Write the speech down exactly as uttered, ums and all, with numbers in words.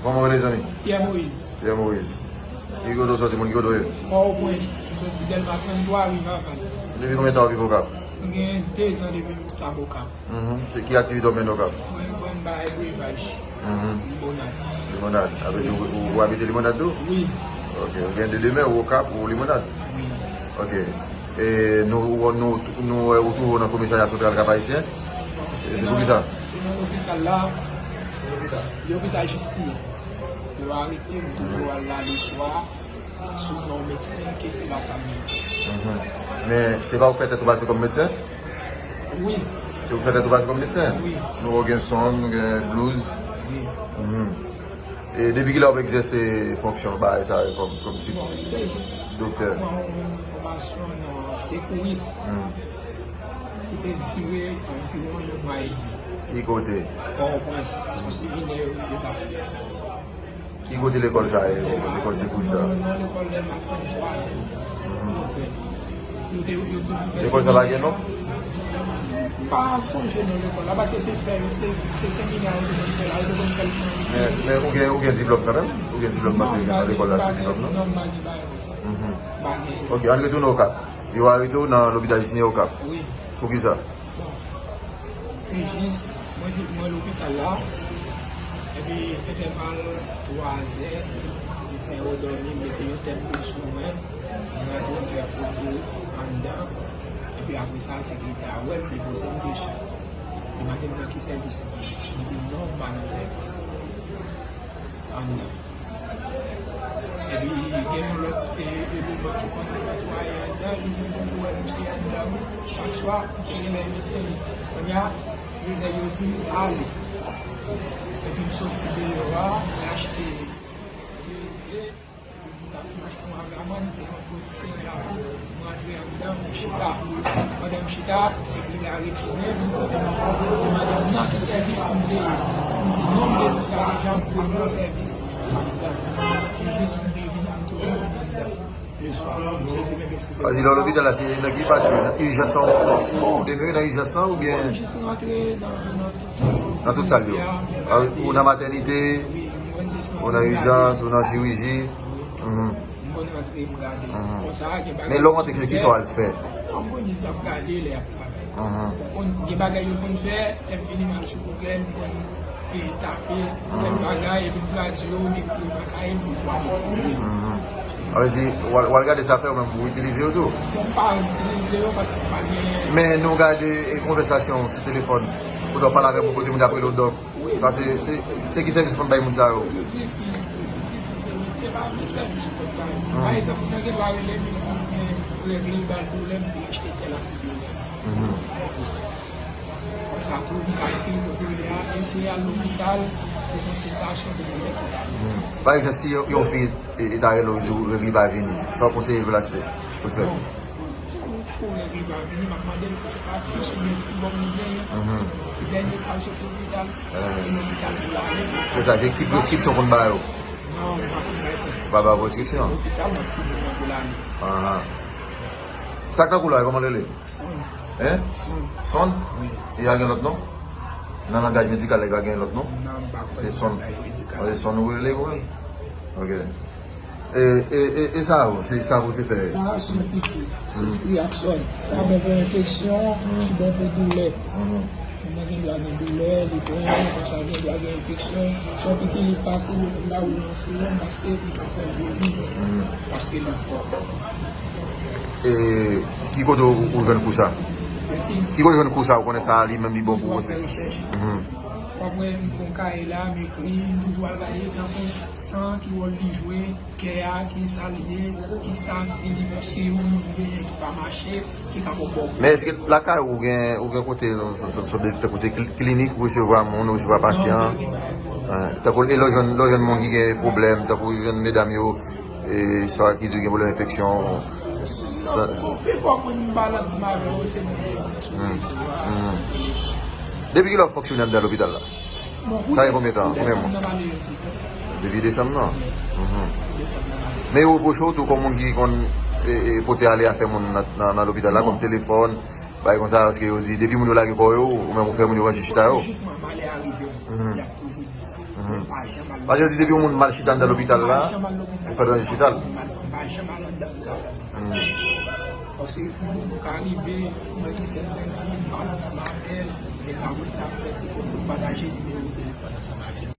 Kòman w rele, zanmi? Pierre Moïse. Pierre Moïse. Ki kote w sòti, moun ki kote w ye? Pòtoprens. M sòti Dèlma trannntwa, rive Aval. Depi konbyen tan w ap viv Okap? Mwen gen de zan depi m stab Okap. Mhm. Se ki aktivite w mennen Okap? Mwen, mwen bay brevaj. Mhm. Limonad. Limonad. Sa vle di ou, ou, ou abite Limonad tou? Wi. Ok. Ou gen de demen, ou Okap, ou Limonad? Wi. Ok. E nou, nou, nou, nou wè ou twouve w nan komisarya santral Kap Ayisyen? E se poukisa? Se nan lopital la. Lopital Jistiyè. Yo arete m, m toujou al la leswa, sou non medsen, ke se la sa m ye. Mhm. Men se pa ou fè tèt ou pase kòm medsen? Wi. Se ou fè tèt ou pase kòm medsen? Wi. Nou wè w gen sonn, ou gen blouz. Wi. Mhm. E depi kilè w ap egzèse fonksyon bagay sa yo kòm, kòm ti doktè? Bon, m te jis pran yon fòmasyon nan sekouris. Hmm. Ki te dire anviwon yon mwa edmi. Ki kote? Pòtoprens, sou seminè yo, yo t ap fè. Ki kote lekòl sa ye, lekòl sekouris la? Non, non, lekòl Dèlma trannntwa. Mhm. Yo te, yo toujou fè. Lekòl sa pa gen non? M pa sonje non lekòl la, paske se fè, se, se seminè yo te konn fè la, yo te konn fè l. Men, men ou gen, ou gen diplòm kanmenm? Ou gen diplòm paske gen nan lekòl la sou diplòm non? Non, m pa gen bagay konsa. Mhm. M pa gen. Ok, ann retounen Okap. Yo arete w nan lopital Jistiyè Okap. Wi. Poukisa? Bon, se jis, mwen vin, mwen lopital la, epi entèval twa zè, medsen yo dòmi, mete yon tèt dlo sou mwen, mwen rantre, m fè foto anndan, epi apre sa, sekirite a wè m, li poze m kesyon. Li mande m nan ki sèvis mwen ye. M di non, m pa nan sèvis anndan. Epi gen yon lòt, e, eleman ki konn netwaye anndan, li di m pou m wè misye anndan wi. Chak swa, m te genlè vin sere. Kounye a, nèg yo di m ale. Epi m soti deyò a, mwen achte breze, epi m achte yon agaman, m te pran gwo ti sere la tou. M rantre anndan, m chita. Pandan m chita, sekirite a retounen vin kote m, li mande m nan ki sèvis m te ye. M di non, m te fè sa deja, m te nan sèvis anndan. Se jis m te vin, m toujou vin anndan. Leswa, m soti, men se... Sa vle di lè w lopital la, se nan ki pati? Nan ijans lan ou demere, nan ijans lan oubyen? Mwen jis rantre nan, nan tout sal yo. Nan tout sal yo? Ya, m gade. Ou nan matènite? Wi, m konn desann. Ou nan ijans, ou nan chiriji? Wi. Mhm. M konn rantre, m gade. Mhm. Konsa, gen bagay... Men lè w rantre, se kisa w al fè? Non, m konn jis ap gade lè y ap travay. Mhm. Ou konn, gen bagay yo konn fè, lè m fini m al sou Google, m konn, e, tape, kèk bagay, epi m tradui yo, m ekri yo nan kaye, m toujou ap etidye. Mhm. Sa vle di, w al, w al gade sa fè, ou menm ou itilize yo tou? Bon, m pa itilize yo paske m pa gen... Men nou gade, e, konvèsasyon sou telefòn, kote w ap pale avè moun, kote moun ap rele w dòk. Wi. Paske se, se ki sèvis pou n bay moun sa yo? Pwodui fi, pwodui fi, se pa vre sèvis ou konn bay. Hmm. Pa egzanp, moun nan gen dwa rele m, li di m gen règ li, l ba l pwoblèm, di l achte tèl antibiyotik. Mhm. Konsa tou, m ka eseye kote w ye a, eseye al lopital pou konsiltasyon, pou konnen kisa. Mhm. Pa egzanp, si yon, yon fi, e, e ta rele w, di w règ li pa vini, sa w konseye pou l achte, pou l fè? Bon, pou, pou règ li pa vini, m ap mande l si se pa plis oubyen fibwòm li genyen. Mhm. Ki dènye fwa l sot lopital, se lopital pou l ale. Se sa, se ki preskripsyon pou n ba yo? Non, m pa konn bay preskripsyon. Ou pa ba preskripsyon? Se lopital m ap di moun nan pou l ale. Ahan. Sa k nan kou la, kòman l rele? Sonn. Hein? Sonn. Sonn? Wi. E a gen lòt non? Nan langaj medikal la, e pa gen lòt non? Non, m pa konn langaj medikal. Se Sonn. Se Sonn ou rele ou menm? Ok. E, e, e, e sa yo, se sa pou te fè? Sa se yon piki. Se Ceftriaxone. Sa bon pou enfeksyon, li bon pou doulè. Mhm. Moun nan gen dwa gen doulè, li pran, konsa gen dwa gen enfeksyon. Se yon piki, li fasil, yo konn ba ou nan sewòm paske li ka fè l vomi. Mhm. Paske li fò. E ki kote ou, ou jwenn kou sa? Mèsi. Ki kote ou jwenn kou sa? Ou konnen sa li menm li bon pou ou? M toujou ap fè rechèch. Mhm. W ap wè m pran kaye la, m ekri, m toujou al gade tankou san, ki wòl li jwe, kè a, ki sa l ye, ki sa si li paske yon moun genyen ki pa mache, ki ka pran bò. Men èske lakay ou gen, ou gen kote, tankou se kli-, klinik ou resevwa moun, ou resevwa pasyan? Non, m pa gen bagay konsa. Tankou e lè w jwenn, lè w jwenn moun ki gen pwoblèm, tankou ou jwenn medam yo, e sa ki di w gen pwoblèm enfeksyon, sa, non, pi fò moun m pale ansanm avè yo, se moun yo sou rezo a. Depi kilè w ap fonksyone anndan lopital la? Bon, pou... Sa gen konbyen tan? Konbyen mwa? Desanm nan ale yo. Depi desanm nan? Mhm. Desanm nan ale. Men yo repwoche w tou kòm moun ki konn, e, e, pote ale afè moun nan, nan, nan lopital la, kòm telefòn, bagay konsa, paske yo di, depi moun yo lage kò yo, ou menm ou fè moun yo ranje chita yo. Lojikman, malè a rive w, y ap toujou di sa. Mhm. Men pa Paske yo di depi yon moun mal chita anndan lopital la, ou fè l rann chita l. Paske moun ka rive, mwen gen kèk bèl fi, m pale ansanm avè l, epi apre sa m fè ti foto, m pataje nimewo telefòn ansanm avè l.